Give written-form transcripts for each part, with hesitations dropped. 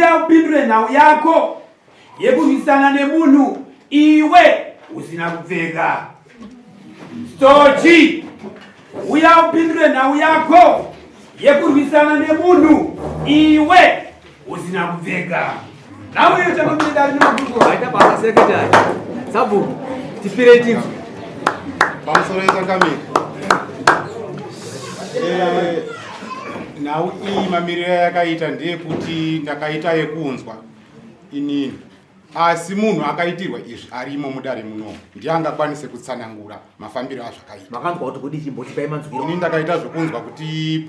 Uya upindure nhau yako yekurwisana nemunhu iwe usina kupfeka. Stochi, uya upindure nhau yako yekurwisana nemunhu iwe usina kupfeka. Nhau iyo chakamira dare nemakurukota. Vaita basa secretary. Sabhuku, tipirei tinzwe. Pamusoro yeChangamire. Eh, nhau iyi mamiriro ayakaita ndeyekuti ndakaita yekunzwa inini asi munhu akaitirwa izvi arimo mudare muno ndiye angakwanise kutsanangura mafambiro azvakaita. Makanzwa kuti kudii? Chimbotipai manzwiro. Ini ndakaita zvekunzwa kuti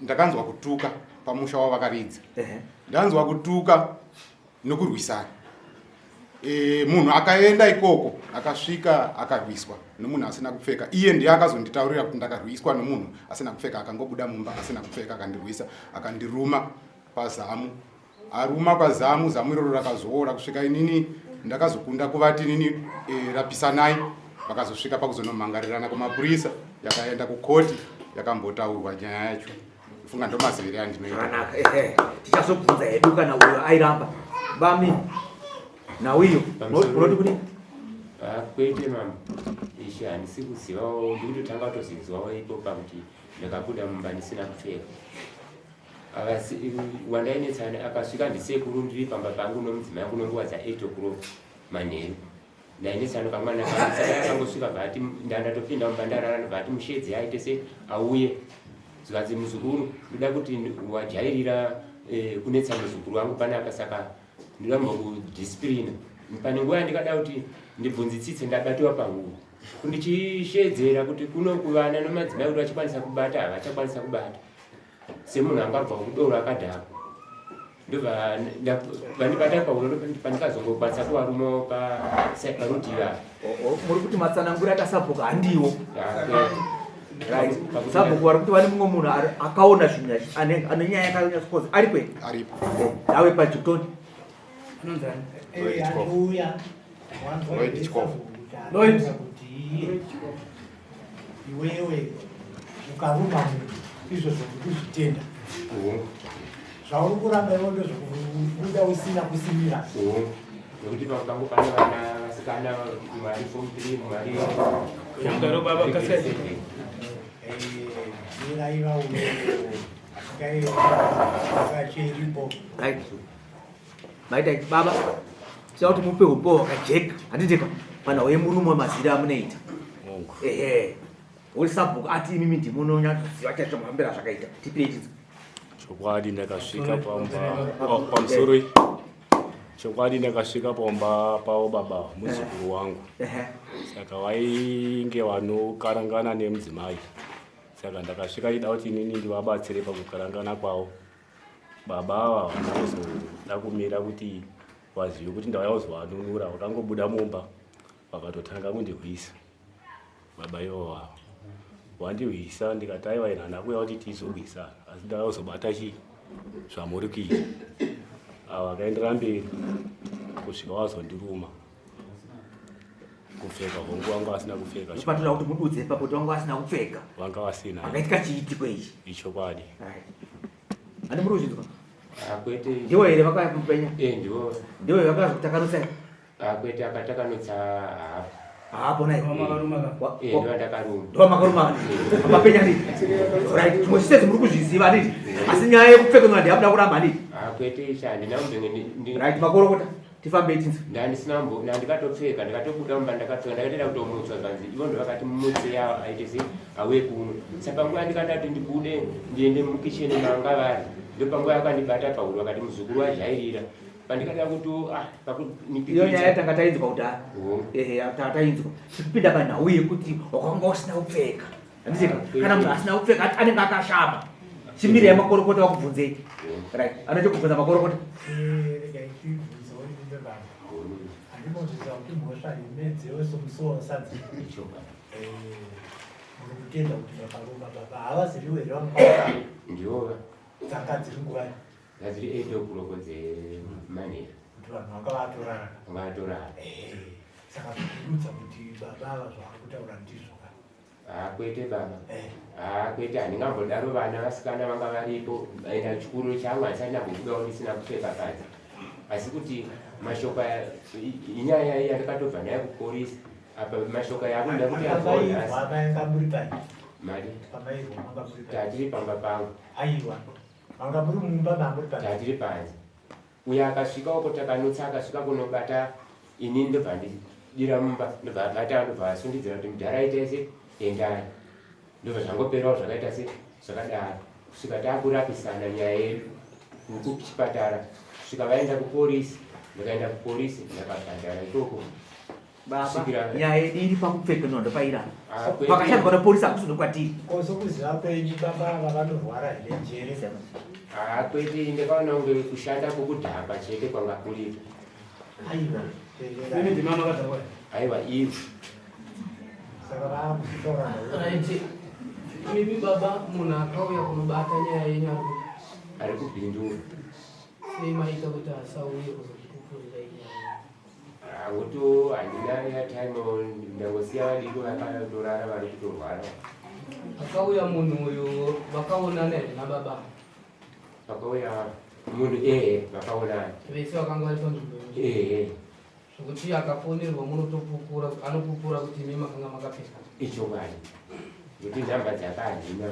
ndakanzwa kutuka pamusha wavakaridza. Ndanzwa kutuka nokurwisana. Munhu akaenda ikoko akasvika akarwiswa nomunhu asina kupfeka. Iye ndiye akazonditaurira kuti ndakarwiswa nomunhu asina kupfeka, akangobuda mumba asina kupfeka, akandirwisa, akandiruma pazamu. Aruma pazamu, zamu iroro rakazoora kusvika inini ndakazokunda kuvati inini rapisanai. Vakazosvika pakuzonomhangarirana kumapurisa, yakaenda kukoti, yakambotaurwa nyaya yacho. Funga ndomazivire andinoita. Zvakanaka, ehe. Tichazobvunza hedu kana uyo airamba. Bami, nhau iyo unoti kudii? Kwete mama, ishe handisi kuzivawo, ndikutotanga kutozinzwawo ipo pakuti ndakabuda mumba ndisina kupfeka. Wandainetsana akasvika ndisekuru ndiri pamba pangu nomudzimai wangu nenguva dza 8 o'clock manheru. Ndainetsana kamwana kangu, saka akangosvika bvati ndandatopinda mumba ndarara, ndobva ati mushedzi aite se auye. Zvikanzi muzukuru ndoda kuti wajairira kunetsa muzukuru wangu panapa, saka ndoda kumbokudisciplina. Pane nguva yandikada kuti ndibvunzitsitse ndabatiwa pahuro ndichishedzera kuti kuno kuvana nomadzimai kuti vachikwanisa kubata havachakwanisa kubata semunhu angabva kudoro akadhakwa. Ndobva vandibata pahuro pandikazongokwanisa kuvarumawo parutivi apa. Muri kuti matsanangura akasabhuka handiwo. Right. Sabhuku vari kuti vane mumwe munhu akaona zvinhu ane nyaya yakanyatsokoza aripo here? Aripo. Ave pajutoni. Lloyd Chikofu. Lloyd. Iwewe ukaruma munhu izvozvo ndikuzvitenda. Zvauri kuramba iwe ndozvokubuda usina kusimira. Nekuti pangu pane vana vasikana mwari form 3 mwari Mugaro baba kasai. Miraiva uyo asikaacheripo. Right. Maita baba tichida kuti mupe upo hwakajeka handiti ka panhau yemurume wemazira amunoita. Ehe. Uri sabhuku ati imimi ndimunonyatsoziva chaizvo mafambiro azvakaita. Tipirei tinzwe. Chokwadi ndakasvika pamba pamusoro. Chokwadi ndakasvika pamba pavo baba muzukuru wangu. Saka vainge vanokarangana nemudzimai. Saka ndakasvika chida kuti inini ndivabatsire pakukarangana kwavo. Baba ava havana kuzoda kumira kuti vazive kuti ndauya kuzovanunura, vakangobuda mumba vakatotanga kundihwisa. Baba ivo vava wandihwisa, ndikati aiwa ina handina kuuya kuti tizorwisana, asi ndauya kuzobata chii zvamuri kuita. Ava vakaenderera mberi kusvika wazondiruma. Kupfeka hongu vanga vasina kupfeka. Ndopatoda kuti mududze ipapo kuti vanga vasina kupfeka. Vanga vasina. Pakaitika chiitiko ichi. Ichokwadi. Handi muri kuzvinzwa? Kwete. Ndivo here vakauya kumupenya? Ndivo. Ndivo here vakauya kutakanutsa? Kwete, akatakanutsa hapo. Hapo naye. Ndivo ndakaruma. Ndivo makaruma. Mapenya ndii. Right, zvimwe zvese muri kuzviziva handiti? Asi nyaya yekupfeka ndiyamuda kuramba handiti? Kwete, isha handina kumbenge. Right, makorokota. Tifambe tinzwe. Ndandisina mbo ndandikatopfeka ndikatobuda mumba ndakapfeka ndakatoenda kutomutswa zvanzi ivo ndovakati mumutse yawo aite se auye kuno. Saka panguva yandikada kuti ndibude ndiende mukicheni manga vari ndopanguva yakandibata pahuro vakati muzukuru wajairira. Pandikada kuti pakunipikidza. Iyo nyaya tanga tainzwa kudhara. Ehe, tanga tainzwa. Tikupinda panhau yekuti wakanga usina kupfeka. Handiti kana munhu asina kupfeka anenge akashama. Chimira yemakorokota wakubvunzei. Right. Anoita kubvunza makorokota. Regai tibvunzewo imi baba. Handinozviziva kuti mhosva imedzewe somusoro sadza. Muri kutenda kuti vakaruma baba havaziriwo here vanga Ndivo. Dzanga dziri nguvai? Dzanga dziri 8 o'clock dzemanheru. Kuti vanhu vanga vatorara. Vanga vatorara. Saka zvikurudza kuti baba ava zvavari kutaura ndizvo ka. Ah, kwete baba. Ah, kwete handingambodaro vana vasikana vanga varipo enda chikuru changu handisati ndambobudawo ndisina kupfeka panze. Asi kuti mashoko aya inyaya iya ndakatobva nayo kupolisi apa mashoko aya akuda kuti Pamairwa manga muri pai? Mari. Pamairwa manga muri pai? Tatiri pamba pangu. Aiwa. Manga muri mumba manga muri panze. Tatiri panze. Uyo akasvika uko takanotsa akasvika kunobata ini ndobva ndidira mumba ndobva abata ndobva asundidzira kuti mudhara aita se endai ndobva zvangoperawo zvakaita se zvakadaro kusvika takurapisana nyaya yedu kuchipatara kusvika vaenda kuporisi ndikaenda kuporisi ndakabhadhara ikoko Baba, nyaya yedu iri pakupfeka nondo paira. Ah, Pakashandwa nepolisi hakusi nokwatiri. Ko sokuziva kwenyu baba ava vanorwara here njere? Ah, kwete ndakaona kunge kushanda kwokudhakwa chete kwanga kuripo. Aiwa. Mimi ndimama kadhakwa. Aiwa ivo. Saka vaakutaura Right. Mimi baba munhu akauya kunobata nyaya yenyu ari kubhindura. Sei maita kuti asauye kuzokupupurira inyaya? Angoto handina airtime ndangosiya vadiki vakatorara vari kutorwara. Akauya munhu uyu vakaonana here nababa? Pakauya munhu ehe vakaonana. Vese vakanga vari panzvimbo imwe. Ehe. Zvekuti akafonerwa munotopupura anopupura kuti imi makanga makapfeka. Ichokwadi. Kuti nhamba dzake handina.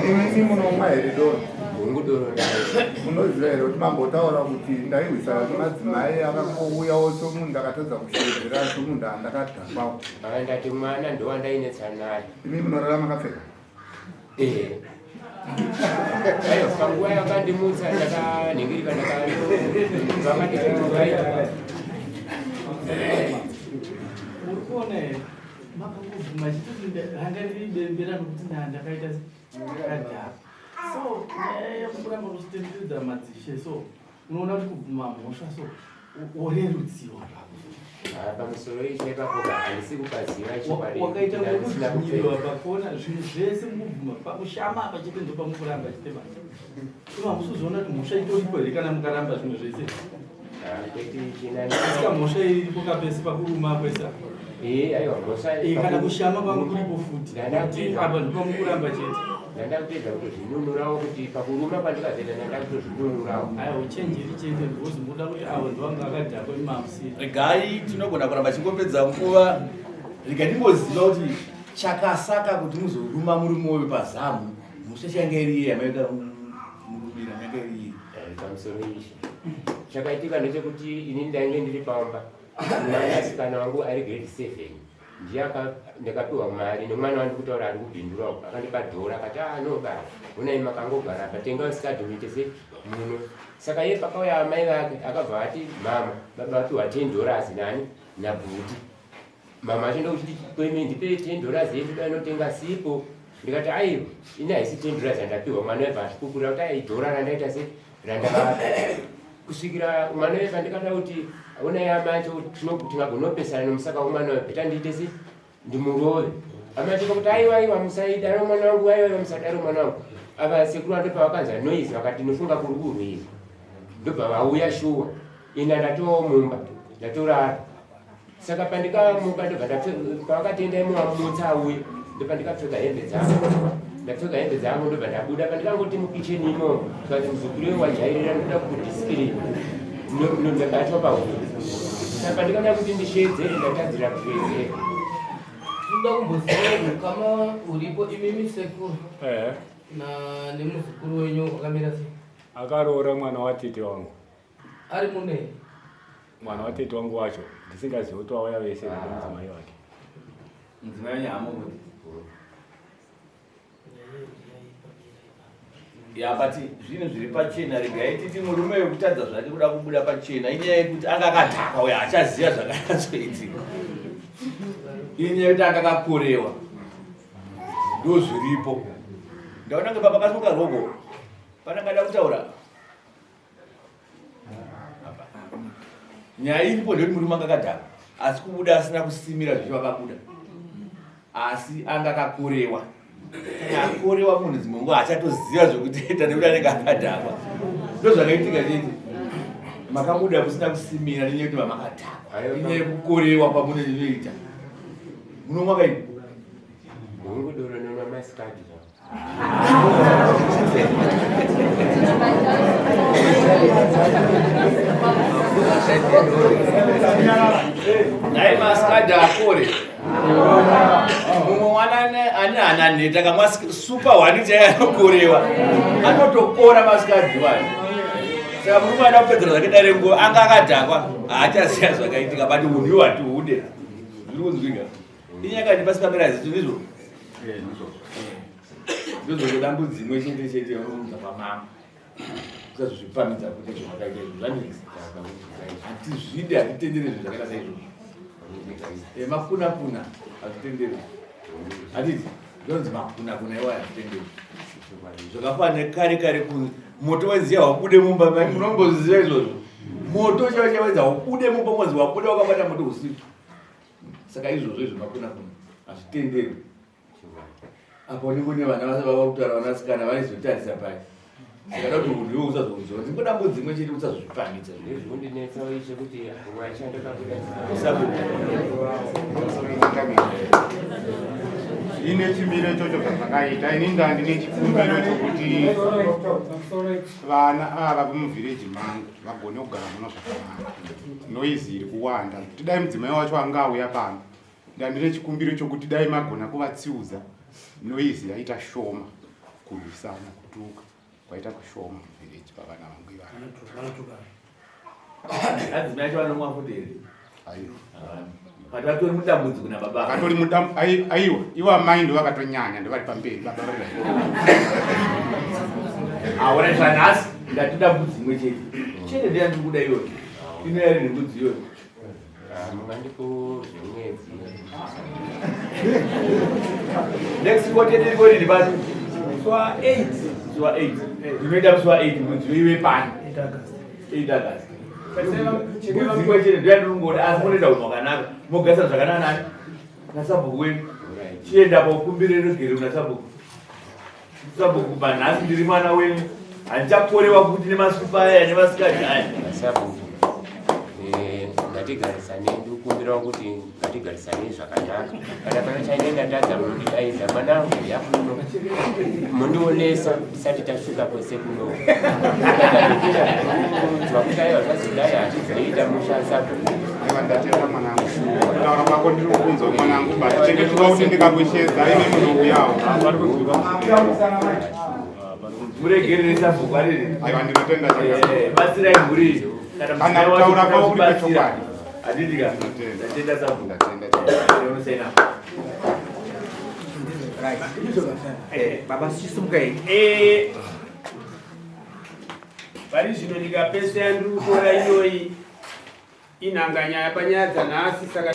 Imi munomwa here doro? Hongu doro ndaro. Munoziva here kuti mambotaura kuti ndairwisana nemadzimai akangouyawo somunhu ndakatadza kushevedzera somunhu andakadhakwawo. Ava ndati mwana ndowandainetsa naye. Imi munorara makapfeka? Eh. Aiwa, panguva yakandimutsa ndakanhingirika ndakavakati uri kuona here makangobvuma chitoti ranga riri bembera nokuti ndaa ndakaita ndakadhaka so nyaya yekuramba kuchitenderedza madzishe so unoona kuti kubvuma mhosva so worerutsiwa ah, pamusoro icho ipapo handisi kupaziva chokwadi wakaita ngekudzvinyiriwa pakona zvinhu zvese mukubvuma pakushama apa chete ndopamukuramba chete basa ino hamusi kuzoona kuti mhosva itoripo here kana mukaramba zvinhu zvese ah, asika mhosva iripo kapese pakuruma kwese eh, eh, kana kushama kwangu kuripo futi apa ndopamukuramba chete Ndandakupedza kutozvinunurawo kuti pakuruma kwandikazoita ndandakutozvinunurawo. Aya uchenjeri chete because muda kuti avo ndovanga akadhakwa imamusiri. Regai tinogona kuramba chingopedza nguva rega tingoziva kuti chakasaka kuti muzoruma murume uyu pazamu mhosva change iri iye yamaita murumira yange iri iye. Eh, pamusoro ichi chakaitika ndechekuti ini ndainge ndiri pamba mwanasikana wangu ari grade 7 ndiye ndakapiwa mari nemwana wandi kutaura ari kubhindura uko akandipa dhora akati ah no baba unai makangogara apa tenga usikadhi muite se muno saka iye pakauya amai vake akabva ati mama baba vapiwa 10 dollars nani nabhuti mama acho ndokuti kweme ndipe 10 dollars yedu danotenga sipo ndikati aiwa ini haisi 10 dollars yandapiwa mwana webva achikukura kuti ai dhora randaita se randavapa kusvikira mwana webva ndikada kuti ona yamacho tingagonopesana nomusaka womwana webva tandiite se ndimurove amacho pakuti aiwa aiwa musaidaro mwana wangu aiwa aiwa musadaro mwana wangu ava sekuru vando pavakanzwa noise vakati nofunga kuri kurwira ndobva vauya shuwa ina ndatoo mumba ndatorara saka pandikamuka ndobva pavakatenda imowamutsa auye ndopandikapfeka hembe dzangu ndapfeka hembe dzangu ndobva ndabuda pandikangoti mukicheni imomo tikati muzukuru we wajairira ndoda kukudisipirina ndabatwa pahuro saka pandikada kuti ndisheedzere ndatadzira kusheedzera tinoda kumboziva ukama uripo imimi sekuru na nemuzukuru wenyu wakamira sei akaroora mwana watete wangu ari mune mwana watete wangu wacho ndisingazivi kuti vauya vese nemudzimai wake mudzimai wenyu hamubudi ya but zvinhu zviri pachena regai titi murume wekutadza zvake kuda kubuda pachena inyaya yekuti anga akadhakwa uyo achaziva zvakanyatsoitika inyaya yekuti anga akakorewa ndo zviripo ndaona kunge baba kasimuka rogo panangada kutaura nyaya iripo ndeyekuti murume anga akadhakwa asi kubuda asina kusimira zvicho akabuda asi anga akakorewa kana akorewa munhu dzimwe nguva achatoziva zvekutoita nekuti anenge akadhakwa ndozvakaitika chete. Makabuda musina kusimira nenyaya yekuti vamakadhakwa. Inyaya yekukorewa kwamunoita. Munomwa kaini? Hongu doro nonwa masikati zvangu. Nhai masikati akore. Mumwe mwana ane hana nhete akamwa super one chaiye anokorewa. Anotokora masikati wani. Saka murume ada kupedzera zvake dare nguva anga akadhakwa haachaziva zvakaitika but unhu iwo hatihude. Zviri kunzwika. Inyaya kani pasi pamera ziso ndizvo? Eh, ndizvo. Ndozvokuda mbudzi imwe chete chete yaunounza pamama. Usazozvipamhidza kuti izvo zvakaita izvo zvanetsa. Hatizvide, hatitendere zvinhu zvakaita saizvozvo. Eh, makuna kuna hazvitenderwi. Hatiti ndonzi makuna kuna iwaya hazvitenderwi. Zvakafanana nekare kare ku moto waiziya haubude mumba mai munomboziva izvozvo. Moto chaiwo chaiwo wainzi haubude mumba mwanzi wabuda wakabata moto usiku. Saka izvozvo izvo makuna kuna hazvitenderwi. Apa unenge une vana vasa vava kutaura vanasikana vaizotarisa pai. Saka da kuti unhu iwe usazouziva. Ndingoda mbudzi imwe chete usazozvipamhidza. Zvekundinetsa ishe kuti washanda kabuda. Ine chimiro ichocho zvazvakaita ini ndandine chikumbiro chokuti vana ava vemuvhireji mangu vagone kugara muno zvakanaka. Noizi iri kuwanda kuti dai mudzimai wacho anga auya pano ndandine chikumbiro chokuti dai magona kuvatsiudza noizi yaita shoma kurwisana kutuka kwaita kushoma muvhireji pavana vangu ivava. Adzimai acho vanomwa futi here? Aiwa. But vatori mudambudziko nababa. Vatori mudam aiwa ivo amai ndo vakatonyanya ndo vari pamberi baba vari right. Aona zvanhasi ndatoda mbudzi imwe chete. Chete ndiye ndiri kuda iyoyo. Ino yari nembudzi iyoyo. Ah, mungandipo zvemwedzi. Next court yedu iri rini pano? Musi wa 8. Musi wa 8. Ndinoita musi wa 8 mbudzi iwe pano. 8 August. 8 August. Mbudzi imwe chete ndiyo yandinongoda asi munoita unhu hwakanaka. Mogarisana zvakanaka nani? Nasabhuku wenyu. Chienda paukumbire rugere kuna sabhuku. Sabhuku manhasi ndiri mwana wenyu. Handichakorewa kuti nemasupa aya nemasikati aya. Sabhuku. Eh, ngatigarisanei ndikukumbirawo kuti ngatigarisanei zvakanaka. Kana pane chaine ndatadza munondidaidza mwanangu yakuno. Mundionesa tisati tasvika kwese kuno. Nzwa kuti aiwa zvazodai hatizoita musha sabhuku. Aiwa ndatenda mwanangu. Kutaura kwako ndiri kukunzwa mwanangu but chengetura kuti ndikakushedza imi munouyawo. Muregerere sabhuku ariri. Aiwa ndinotenda chaizvo. Eh, batsirai mhuri iyi. Kana kutaura kwako kuri kwechokwadi. Handiti ka? Ndatenda sabhuku. Ndatenda chaizvo. Unosaina. Right. Eh, baba sisimukai. Eh, pari zvino ndikapesa yandiri kutora iyoyi inhanganyaya panyaya dzanhasi saka